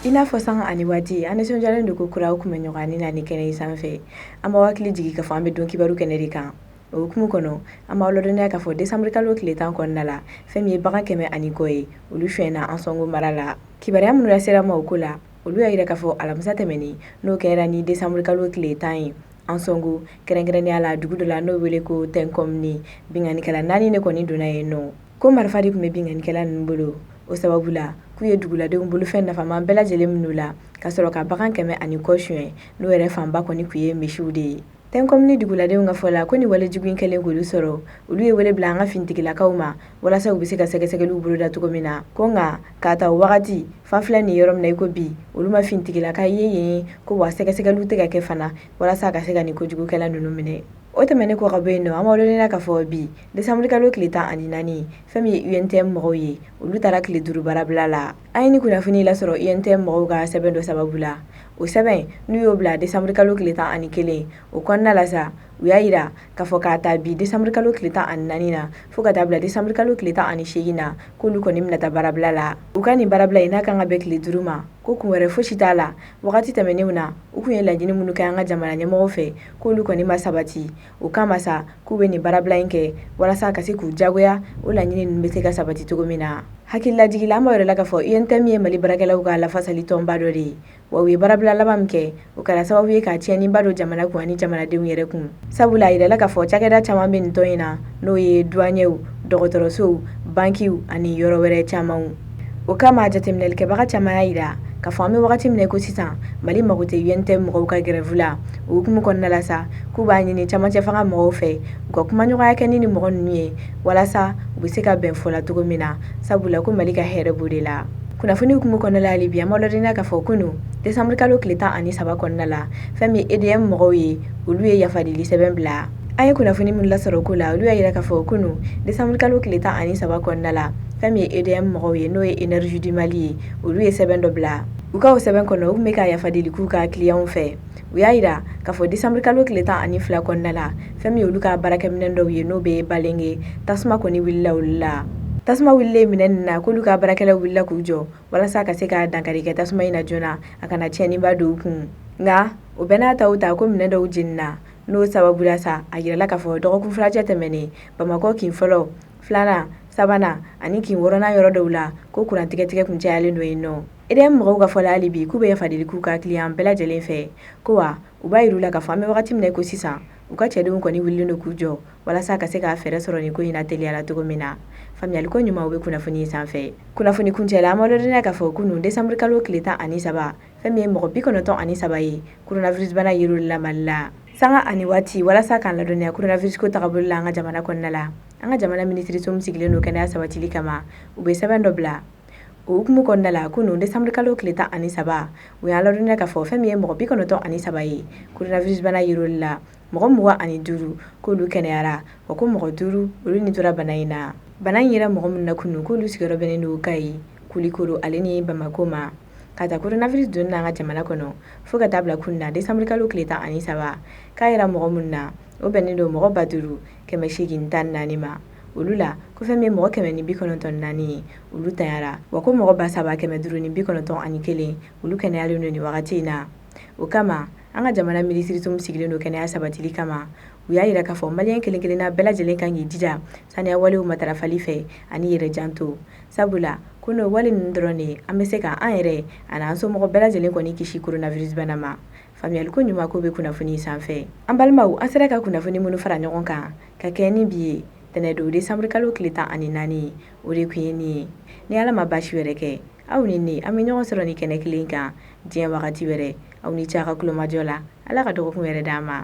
I n'a fɔ sanga ani waati, an nisɔndiyalen don ko kura kun bɛ ɲɔgɔn ni na ni kɛnɛ in sanfɛ. An b'aw hakili jigin k'a fɔ an bɛ don kibaru kɛnɛ de kan. O hukumu kɔnɔ, an b'aw ladɔnniya k'a fɔ décembre kalo tile 10 kɔnɔna la, fɛn min ye bagan 100 ani kɔ ye, olu sonyɛna Ansɔngo mara la. Kibaruya minnu lasera ma o ko la, olu y'a jira k'a fɔ alamisa tɛmɛnen, n'o kɛra ni décembre kalo tile 10 ye, Ansɔngo, kɛrɛnkɛrɛnnenya la dugu dɔ la n'o wele ko Tɛnkɔmini, binkannikɛla naani de kɔni donna yen nɔ. Ko marifa de tun bɛ binkannikɛla ninnu bolo. O sababu la, k'u ye duguladenw bolofɛn nafama bɛɛ lajɛlen minɛ u la, ka sɔrɔ ka bagan 100 ani kɔ suɲɛ, n'o yɛrɛ fanba kɔni tun ye misiw de ye. Tɛnkɔmini duguladenw ka fɔ la, ko ni walejugu in kɛlen k'olu sɔrɔ, olu ye wele bila an ka finitigilakaw ma walasa u bɛ se ka sɛgɛsɛgɛliw boloda cogo min na. Ko nka k'a ta o wagati fan filɛ nin yɔrɔ min na i ko bi, olu ma finitigilaka ye yen, ko wa sɛgɛsɛgɛliw tɛ ka kɛ fana walasa ka se ka nin kojugukɛla ninnu minɛ. O tɛmɛnen kɔ ka bɔ yen nɔ, an b'aw ladɔnniya k'a fɔ bi décembre kalo tile 14, fɛn min ye UNTM mɔgɔw ye, olu taara tile 5 baarabila la. An ye ni kunnafoni lasɔrɔ UNTM mɔgɔw ka sɛbɛn dɔ sababu la. O sɛbɛn n'u y'o bila décembre kalo tile 11, o kɔnɔna la sa, u y'a jira k'a fɔ k'a ta bi décembre kalo tile 14 na fo ka taa bila décembre kalo tile 18 na, k'olu kɔni bɛna taa baarabila la. U ka nin baarabila in n'a kan ka bɛn tile 5 ma, ko kun wɛrɛ fosi t'a la. Wagati tɛmɛnenw na, u kun ye laɲini minnu kɛ an ka jamana ɲɛmɔgɔw fɛ, k'olu kɔni ma sabati. O kama sa, k'u bɛ nin baarabila in kɛ walasa ka se k'u jagoya o laɲini ninnu bɛ se ka sabati cogo min na. Hakililajigin la, an b'a yɛrɛ la k'a fɔ UNTM ye Mali baarakɛlaw ka lafasali tɔnba dɔ de ye. Wa u ye baarabila laban min kɛ, o kɛra sababu ye ka tiɲɛniba don jamana kun ani jamanadenw yɛrɛ kun, sabula a yirala k'a fɔ cakɛda caman bɛ nin tɔn in na, n'o ye duwanɲɛw, dɔgɔtɔrɔsow, bankiw ani yɔrɔ wɛrɛ camanw. O kama, jateminɛlikɛbaga caman y'a jira k'a fɔ an bɛ wagati min na ko sisan, Mali mago tɛ UNTM mɔgɔw ka grève la. O hukumu kɔnɔna la sa, k'u b'a ɲini camancɛ fanga mɔgɔw fɛ u ka kumaɲɔgɔnya kɛ ni mɔgɔ ninnu ye walasa u bɛ se ka bɛn fɔ la cogo min na, sabula ko Mali ka hɛrɛ b'o de la. Kunnafoni hukumu kɔnɔna la, hali bi an b'aw ladɔnniya k'a fɔ kunun décembre kalo tile 13 kɔnɔna la, fɛn min ye EDM mɔgɔw ye, olu ye yafadeli sɛbɛn bila. An ye kunnafoni minnu lasɔrɔ ko la, olu y'a jira k'a fɔ kunun décembre kalo tile 13 kɔnɔna la, fɛn min ye EDM mɔgɔw ye, n'o ye Énergie du Mali ye, olu ye sɛbɛn dɔ bila. U ka o sɛbɛn kɔnɔ, u tun bɛ ka yafadeli k'u ka clients fɛ. U y'a jira k'a fɔ décembre kalo tile 12 kɔnɔna la, fɛn min olu ka baarakɛminɛn dɔw ye, n'o bɛ Balenge, tasuma kɔni wulila olu la. Tasuma wulilen minɛn ninnu na, k'olu ka baarakɛlaw wulila k'u jɔ walasa ka se ka dankari kɛ tasuma in na joona, a kana tiɲɛniba don u kun. Nka o bɛɛ n'a ta o ta, ko minɛn dɔw jenina. N'o sababu la sa, a yirala k'a fɔ dɔgɔkun furancɛ tɛmɛnen, Bamakɔ kin fɔlɔ, filanan, sabanan ani kin wɔɔrɔnan yɔrɔ dɔw la, ko kuran tigɛtigɛ kun cayalen don yen nɔ. EDM mɔgɔw ka fɔ la, hali bi k'u bɛ yafadeli k'u ka client bɛɛ lajɛlen fɛ, ko wa u b'a yir'u la k'a fɔ an bɛ wagati min na ko sisan, u ka cɛdenw kɔni wulilen don k'u jɔ walasa ka se k'a fɛɛrɛ sɔrɔ nin ko in na teliya la cogo min na. Faamuyaliko ɲuman, u bɛ kunnafoni sanfɛ. Kunnafoni kuncɛ la, an b'aw ladɔnniya k'a fɔ kunun décembre kalo tile 13, fɛn min ye mɔgɔ 93 ye, coronavirus bana yer'olu la Mali la. Sanga ani waati, walasa k'an ladɔnniya coronavirus ko tagabolo la an ka jamana kɔnɔna la, an ka jamana minisiriso min sigilen don kɛnɛya sabatili kama, u bɛ sɛbɛn dɔ bila. O hukumu kɔnɔna la, kunun décembre kalo tile 13, u y'an ladɔnniya k'a fɔ fɛn min ye mɔgɔ 93 ye, coronavirus bana yer'olu la. Mɔgɔ 25, k'olu kɛnɛyara, wa ko mɔgɔ 5, olu ni tora bana in na. Bana in yera mɔgɔ minnu na kunun, k'olu sigiyɔrɔ bɛnnen don Kayi, Kulikoro ale ni Bamako ma. Ka ta coronavirus donni na an ka jamana kɔnɔ fo ka taa bila kunun na décembre kalo tile 13, k'a yera mɔgɔ minnu na, o bɛnnen don mɔgɔ 5814 ma. Olu la, ko fɛn min ye mɔgɔ 194 ye, olu tanyara, wa ko mɔgɔ 3591, olu kɛnɛyalen don nin wagati in na. O kama, an ka jamana minisiriso min sigilen don kɛnɛya sabatili kama, u y'a jira k'a fɔ maliyɛn kelen kelenna bɛɛ lajɛlen kan k'i jija saniya walew matarafali fɛ ani yɛrɛ janto, sabula ko n'o wale ninnu dɔrɔn de, an bɛ se ka an yɛrɛ ani an somɔgɔ bɛɛ lajɛlen kɔni kisi coronavirus bana ma. Faamuyaliko ɲuman, ko bɛ kunnafoni sanfɛ. An balimaw, an sera ka kunnafoni minnu fara ɲɔgɔn kan ka kɛ ni bi ye, tɛnɛdon décembre kalo tile 14, o de tun ye nin ye. Ni Ala ma baasi wɛrɛ kɛ, aw ni ne, an bɛ ɲɔgɔn sɔrɔ ni kɛnɛ kelen kan diɲɛ wagati wɛrɛ. Aw ni ce a ka kulomajɔ la. Ala ka dɔgɔkun wɛrɛ d'an ma.